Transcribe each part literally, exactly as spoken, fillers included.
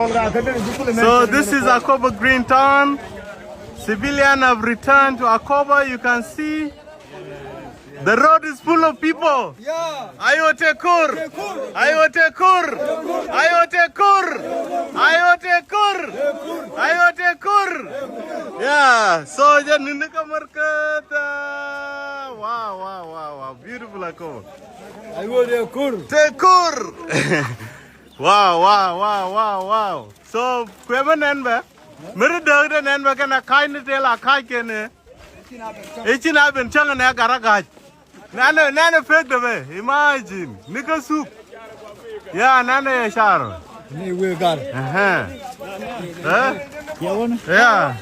So this is Akobo Green Town. Civilian have returned to Akobo. You can see the road is full of people. Yeah. Ayo te kur. Te kur. Ayo te kur. Ayo te kur. Ayo te kur. Ayo te kur. Yeah. So jɛ ni ni ka market. Wow, wow, wow, wow. Beautiful Akobo. Ayo te kur. Te kur. Wow, wow, wow, wow, wow. So kuɛ mi nɛn bɛ mi ri dääk dee nɛn bɛ kɛn a ka̱c ni tëë la ka̱c kɛn ëë. I̱ ci na ben cäŋ nɛ gat a ga̱c. Nɛnɛ nɛnɛ pek dee bɛ imagine ni kä suk. Ya nɛnɛ yɛ car. Ni wee gat. Ɛhɛ. Ɛ? Ya.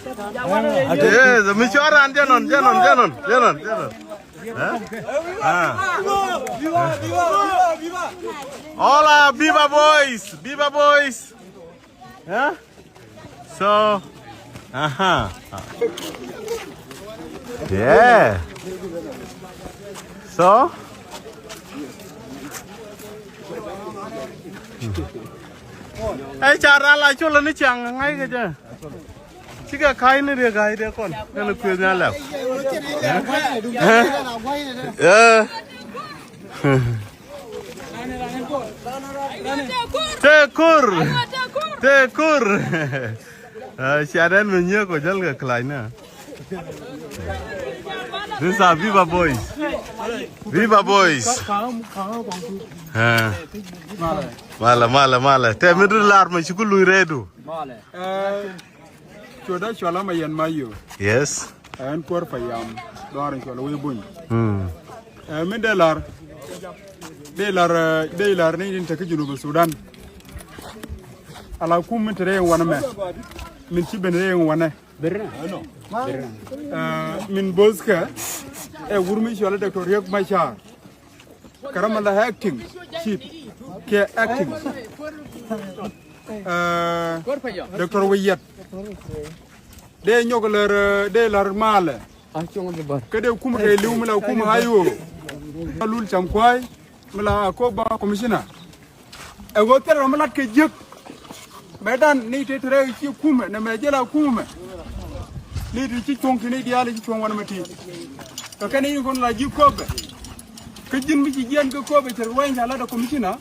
Yes, mi cuar an jɛ nɔn jɛ nɔn jɛ nɔn jɛ nɔn jɛ nɔn. Ɛ? Ah. Hola, Viva Boys, Viva Boys. Ɛ? So, aha. Yeah. So, ɛ ca ral a col ni ciaŋ ŋa̱c kɛ jɛ. Cikɛ ka̱c ni riek ga̱a̱c dee kɔn kɛn kuëth ni alɛp. Ɛ? Ɛ? Te kur. Te kur. Cia dɛn mi nyiek kɔ jäl kɛ kɛ lac ni. These are Viva Boys. Viva Boys. Ɛ. Malɛ, malɛ, malɛ. Te mi du lar mɛ ci ku luc rɛɛdu. Cuɔt a cuɔl ama yɛn ma yo. Yes. Ɛn kuɔr pa yam. Dɔar in cuɔl a wee buny. Mm. Ɛ, min dee lar, dee lar, ɛ, dee lar ni din te kä Junub Sudan. Ala kum min te rɛy wanɛ mɛ. Min ci ben rɛy wanɛ. Ɛ, min bo̱o̱thkɛ, ɛ, wur mi cɔal Doctor Riek Machar. Kɛ ram ala acting chief. Kɛ acting. Ɛ, Doctor Weyet. Dee nyɔk lär, ɛ, dee lar malɛ. Kä dee kum kɛ li̱w mi la kum hayo. Lul Cam Kuay mi la Akoba commissioner. Ɛ ɣöö thilɛ rɔ mi lat kɛ jiäk. Mɛ dan ni te te rɛy ci kumɛ nɛ mɛ jɛ la kumɛ. Ni te ci cuɔ̱ŋ ti ni diaal ci cuɔ̱ŋ wanɛ mɛ ti. Kɛ kɛn ni kɔn la ji̱ Köpɛ. Kä ji̱n mi ci jiɛn kä Köpɛ cɛ ruɛny ca lat ɛ commissioner.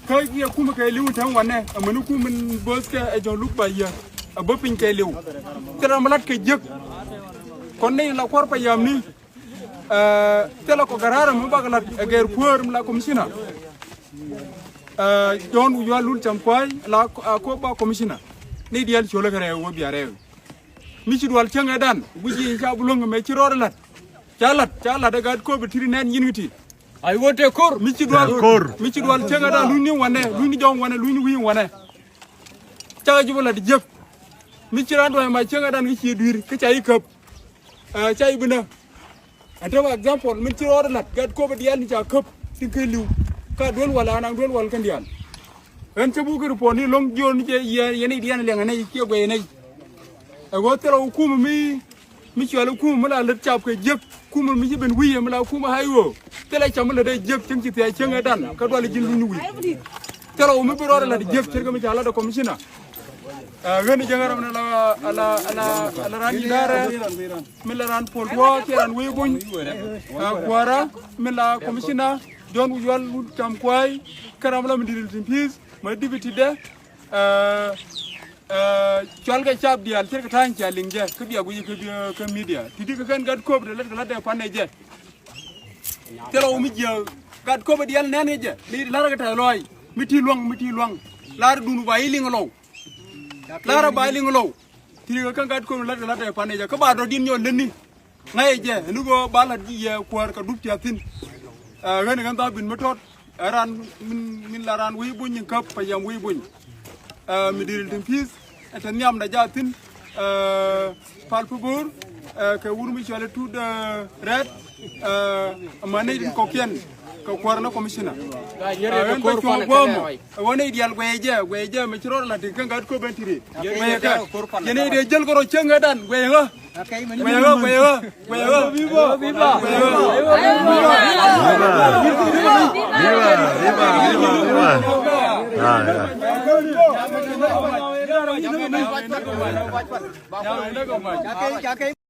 Kä jiɛ kumɛ kɛ li̱w tɛn wanɛ amäni kumɛ bo̱o̱thkɛ ɛ jɔ̱ɔ̱k luk ba yɛ. Ɛ bä piny kɛ li̱w. Thilɛ rɔ mi lat kɛ jiäk. Kɔn ni la kuɔr pa yamni. Ɛ, thilɛ kɔ gɛr raar mi bak lat ɛ gɛr kuäär mi la commissioner. Ɛ, John Wi̱i̱ Yual Lul Cam Kuay la Akoba commissioner. Ni diaal ciölä kɛ rɛw wä bia rɛw. Mi ci dual cäŋ ɛ dan wi̱c yi ca bi luäŋ mɛ ci rɔɔd lat. Ca lat, ca lat ɛ gat Köpɛ ti ri nɛn nyin kä ti. Ay wä te kor. Mi ci dual kor. Mi ci dual cäŋ ɛ dan luny ni wanɛ, luny ni jɔŋ wanɛ, luny ni wi̱i̱ wanɛ. Cakɛ ji̱ bi lat jiäk. Mi ci raan dua̱ny ma cäŋ ɛ dan kä ci dui̱r kä ca yi käp. Ɛ, ca yi bi nä. Ɛn te wä example min ci rɔɔd lat gat Köpɛ diaal ni ca käp tin kɛ li̱w. Ka duel wal anaŋ duel wal kɛn diaal. Ɣän cä buk kɛ report ni lo̱ŋ jiön ni jɛ yɛn i̱ diaal liɛŋɛ nɛy ciɛ guɛy nɛy. Ɛ ɣöö thilɛ wä kumɛ mi mi cual i̱ kumɛ mi la lät cap kɛ jiäk. Kumɛ mi ci ben wi̱i̱ mi la kumɛ haywö. Thilɛ cam mi lät dee jiäk cäŋ ci thia̱a̱c cäŋ ɛ dan kä dual i̱ ji̱n luny wi̱i̱. Thilɛ wä mi bi rɔɔd ɛ lat jiäk ce̱tkɛ mi ca lat ɛ commissioner. Ɛ, ɣän i̱ jäŋ ɛ ram ni la, la, la, la raan i̱ da̱rɛ. Mi la raan Pol Duɔ̱ɔ̱r kiɛ raan Wec Buny. Ɛ, kuäärä mi la commissioner John Wi̱i̱ Yual Lul Cam Kuay. Kä ram la mi di̱t in peace ma deputy dɛ. Ɛ, ɛ, cual kɛ cap diaal ce̱tkɛ ta̱a̱ny cia liŋ jɛ kä bia guic kä, kä media. Ti̱ti̱ kɛ kɛn gat Köpɛ te lät kɛ la̱t dee pan ɛ jɛ. Thilɛ wä mi jiääk gat Köpɛ diaal nɛn kɛ jɛ. Ni la̱rä kɛ tɛth lɔaac mi ti lua̱ŋ, mi ti lua̱ŋ. La̱rä duun ba i̱ liŋ lɔw. La̱rä ba i̱ liŋ lɔw. Ti̱ti̱ kɛ kɛn gat Köpɛ te lät kɛ la̱t dee pan ɛ jɛ kä ba dɔ̱diɛn nyɔk lätni. Ŋa̱cɛ jɛ ɛn ɣöö ba la̱t ji̱ yɛ kuäär kɛ dup ti a thi̱n. Ɛ, ɣän ɛ ɣän dhaa bin mi tɔt ɛ raan min, min la raan Wec Buny in käp pa yam Wec Buny. Ɛ, mi di̱t in peace ɛ te nhiamdɛ jaa thi̱n. Ɛ, pal pi bo̱o̱r, ɛ, kɛ wur mi cuali Tut, ɛ, Rɛɛt. Ɛ, amäni tin kɔ̱kiɛn kɛ kuäär ni commissioner. Ɛ, ɣän bä cuɔ̱ɔ̱ŋ guɔ̱ɔ̱mɔ. Ɛ wä nɛy diaal guɛcɛ jɛ, guɛcɛ jɛ mi ci rɔɔd ala ti kä gat Köpɛ ti ri. Guɛcɛ kɛ. Yɛn nɛy dee jäl kɛ rɔ cäŋ ɛ dan, guɛcɛ ɣä. Guɛcɛ ɣä, guɛcɛ ɣä, guɛcɛ ɣä. Viva, viva, viva, viva. Ah, yeah.